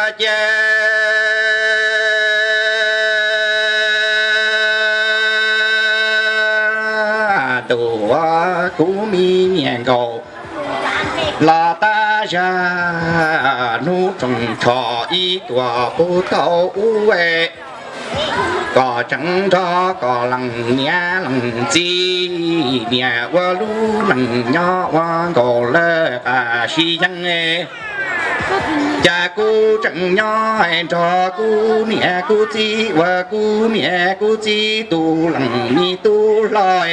Ces ntuj, kuv me niam nkaus los tag zaj, hnub tsoom tsho ib tuam puv tau ub, kom tseem nrog kom leej niam leej txiv, niam ua lub neej nyob ua nkaus lawv qab sib yees. Cas kuv tseem nyob nrog kuv niam kuv txiv ua kuv niam kuv txiv tus leej niam tub hlob,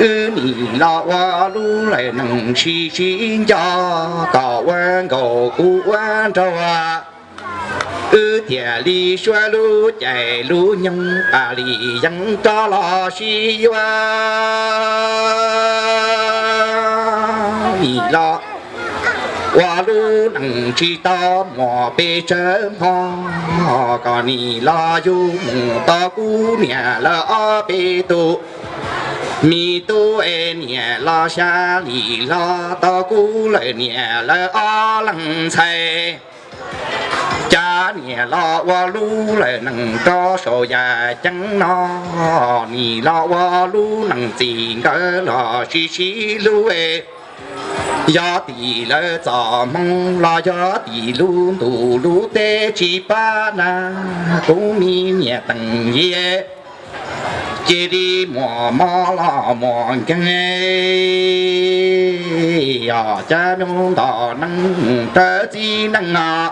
wb nim los ua lub lawm neej sib sib nco, kom ua nkaus kuv ua nraug, wb thiaj li suav lub caij lub nyoog pab li yees rov los sib yuav. Nim los ua lub neej tsis tau muaj pes tsawg hmo, kom nim los yug mus tau kuv niam lawv ob peb tug me tub es niam los xya li los tau kuv lawv niam lawv ob leeg ntxhais. Cas niam los ua lub lawm neej rau saum yaj ceeb no, nim los ua lub neej txij nkawm los sib sib hlub. Yog tim lawv txoj hmoo los yog tim lub ntuj lub teb tsis pab na, kuv me niam Teem Yig cia li muaj mob los muaj nkeeg, yog cab nyob nto neeb mus raws txiv neeb os.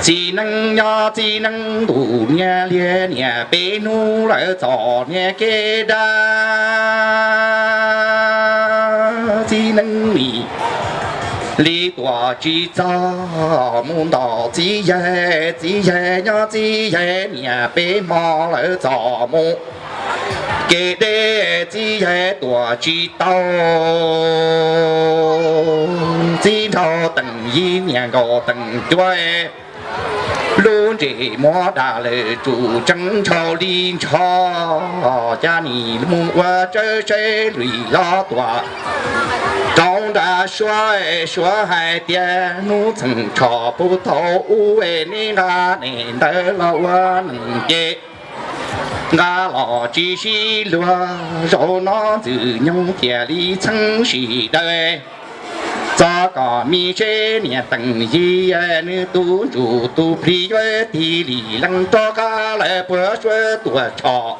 Txiv neeb nyob txiv neeb ntuj niam liab niam peb hnub lawm txom nyem kev dab. Txiv neeb li li tuaj tsis txog mus nto txiv yawg, txiv yawg nyob txiv yawg niam peb hmo lawm txom mus kev deb, txiv yawg tuaj tsis tau. Txiv nraug Teem Yig niam nkaus Teem Cuab, lub ntsej muag daj lawm tsum tseeb ntshaus li ntsho, cas nim mus ua tsawb seb lwm los tuaj rau nram Suav, Suav hais tias hnub txheej tsho puv thaum ub es neb nqa neb ntawd los ua neej ces nqa los tsis sib luag, zaum no Ntxwg Nyoog thiaj li txheeb sim daws. Txog kom me seb niam Teem Yig nws tus ntsuj tus plig yuav tig li lees rov qab lawm puag Suav tuaj tshom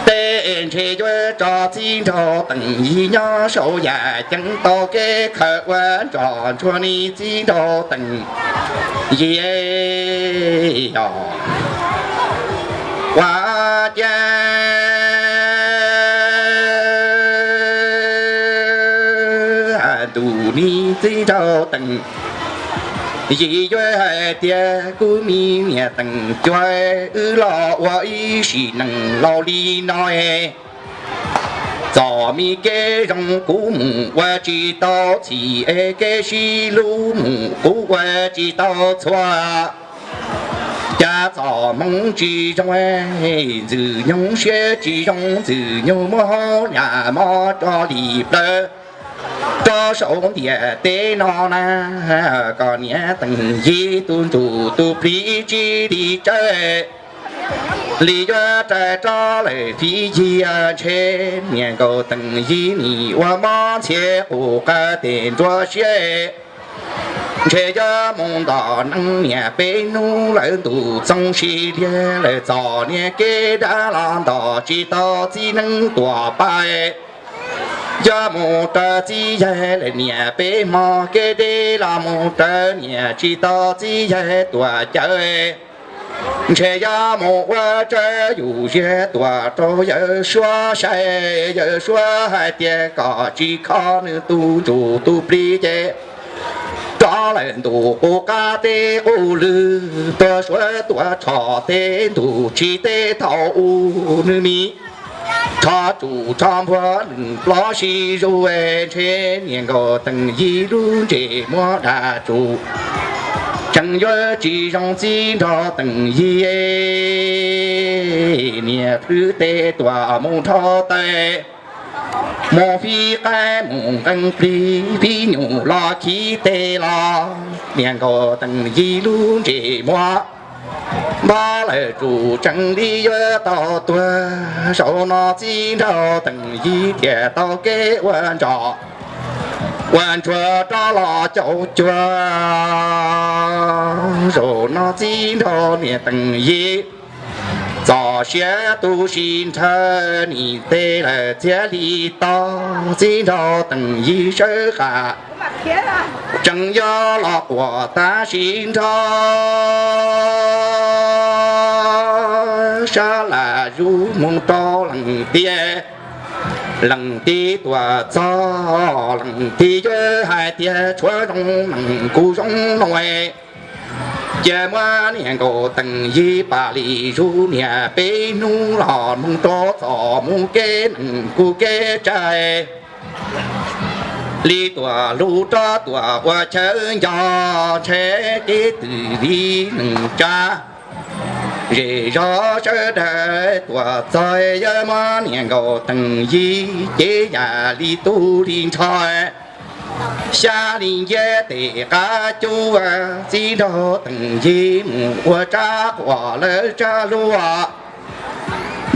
teb, ntshe yuav tso txiv nraug Teem Yig nyob saum yaj ceeb tau kev khaws ua ntsoj ntsuag ni txiv nraug Teem Yig. Yog ua cas ntuj ni txiv nraug Teem Yig yuav hais tias kuv me niam Teem Cuab, wb los ua ib sim neej laus li no es txom me kev zoo kuv mus ua tsis tau, txim es kev sib hlub mus kuv ua tsis tau txhua. Cas txoj hmoo tsis zoo, Ntxwg Nyoog siab tsis zoo, Ntxwg Nyoog muab hauj lwm mob tso li plawv rau saum ntiaj teb no na. Koj niam Teem Yig tus ntsuj tus plig tsis li tsawv li yuav rais rov lawm fij yig, ntshe niam nkaus Teem Yig nim ua mob ntxhias qus qab tes nruab siab. Ntshe yuav mus nto neeb niam peb hnub lawm ntuj txoov sib liag lawm txom nyem kev dab los nto tsis tau txiv neeb tuaj pab. Yuav mus raws txiv yawg lawm niam peb hmo kev deb los mus raws niam tsis tau txiv yawg tuaj caw. Ntshe yuav mus ua tsawb yus ziag tuaj rau yawm Suav saib, yawm Suav hais tias kom tsis kho nws tus ntsuj tus plig ces rov lawm ntuj qub qab teb qub lwg, tuaj Suav tuaj tshom teb ntuj tsis teb thaum ub, nws mi rho tsuj rho npuag nws plob sib zuj, ntshe niam nkaus Teem Yig lub ntsej muag daj tsum tseem yuav tsis zoo txiv nraug Teem Yig, niam plhws tes tuaj mus nrho taw. Mus fij qaib mus nqee plig, fij nyuj los khib teg los, niam nkaus Teem Yig lub ntsej muag npog lawm, tsum tsees li yuav tau tuag. Zaum no txiv nraug Teem Yig thiaj tau kev ua ntsos ua ntsuag rov los caum cuag. Zaum no txiv nraug niam Teem Yig txoj sia tu siab nrhawv, nim teb lawm txhiab li tau. Txiv nraug Teem Yig sawv qas tsees yuav los quas tab sis nrho sab lam zus mus rau leej tij. Leej tij tuaj txog, leej tij yuav hais tias tshuav zoo neeg kuj zoo no, cia muab niam nkaus Teem Yig pam li zus niam peb hnub los mus rau txoj mus kev neeg kuj kev tsaig. Li tuaj lug rov tuaj ua chaw nco, ntshe kev twg li neeg tsa. Zej zog sawv daws tuaj txog, yuav muab niam nkaus Teem Yig cev yam li tub li ntsho. Xya li nciab tes qab cub, txiv nraug Teem Yig mus ua tsab quas lawv tsab luag.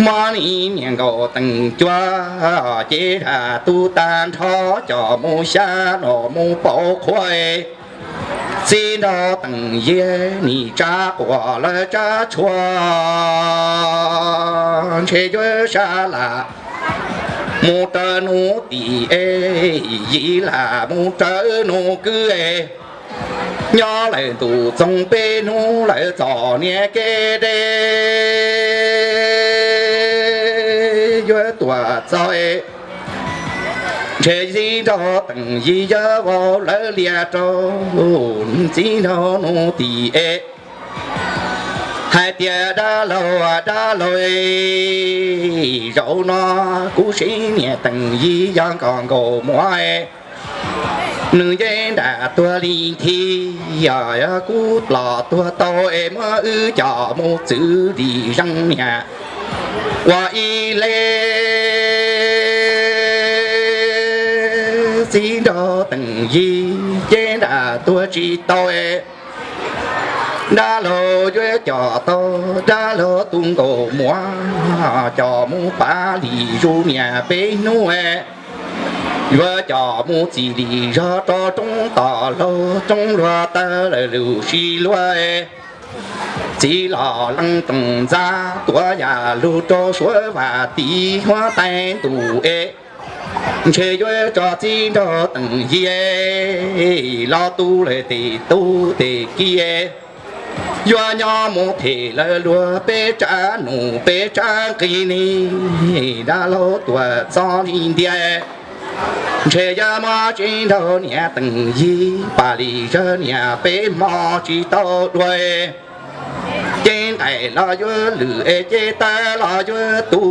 Muab niam nkaus Teem Cuab cev zaj tub tag nrho, coj mus xyab los mus pauv qhua. Txiv nraug Teem Yig nim tsab quas lawv tsab tshua, ntshe yuav sab lam mus raws nus tim, yim lam mus raws nus kwv. Nyob lawm ntuj txoog peb hnub lawm txom nyem kev deb, yuav tuaj txog ntshe txiv nraug Teem Yig yuav vau lawv lias rau txiv nraug nus tim es hais tias dab laug, dab laug, zaum no kuv siv niam Teem Yig yog nkauj nkaus muam, nws yeej nram tuag li nthi, yog kuv ploj tuag tau es muab wb coj mus txwv lim zeej niam ua ib leb. Txiv nraug Teem Yig yeej nram tuag tsis tau, dab laug yuav coj tau dab laug tus nkauj muam coj mus pam lim zus niam peb hnub, yuav coj mus txim lim zog rau roob toj laug, roob luag tawg lawm lub sij luag. Txiv los leej toom ntxa tuav yam lug rau suav vam tiv huab tais ntuj es, ntshe yuav tso txiv nraug Teem Yig los tu lawm tes tub tes kiv, yuav nyob mus them lawv luag peb tsab num peb tsab nqi ne. Dab laug tuaj txog li ntiag, ntshe yuav muab txiv nraug niam Teem Yig pam lim zog niam peb hmo tsis tau dua. Cev nqaij los yuav lwm es cev taw los yuav tu,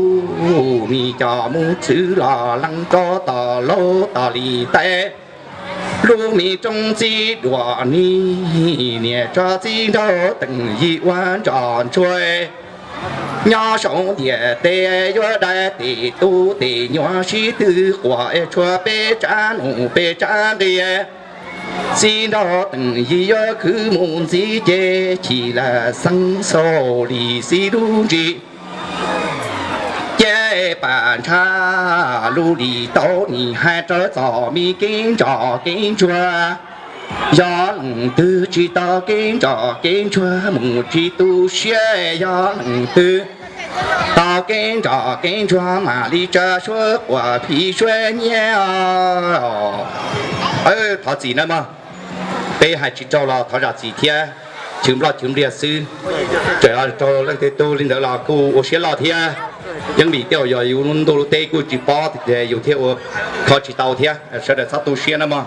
nim coj mus txwv los leej rau toj laug toj li tais. Lub me roob txiv duam ni, niam tso txiv nraug Teem Yig ua ntsoj ntsuag, nyob saum ntiaj teb yuav dai tes tub tes nyuam sib tw quas es tshuav peb tsab num peb tsab nqi. Txiv nraug Teem Yig yuav khwv mus ntxiv ces chim lam xeeb xaus li xib lub ntsis. Ces pam ntsha lub lim tau nim hais rau txoj me kev ntsoj kev ntsuag. Yog leej twg tsis tau kev ntsoj kev ntsuag mus tsis tu siab, yog leej twg tau kev ntsoj kev ntsuag mam li tsa suab quas phim suab nyiaj. Thov txim nawb mog, peb hais tsis raug los thov zam txim thiab, chwv nploj chwv npliag xwb. Txawm raug leej twg tu li ntawd los kuj ua siab loj thiab. Yeej vim tej zaum yog yus ntuj lub teb kuj tsis paub ces yus thiaj ua kho tsis tau thiab, sawv daws txhob tu siab nawb mog.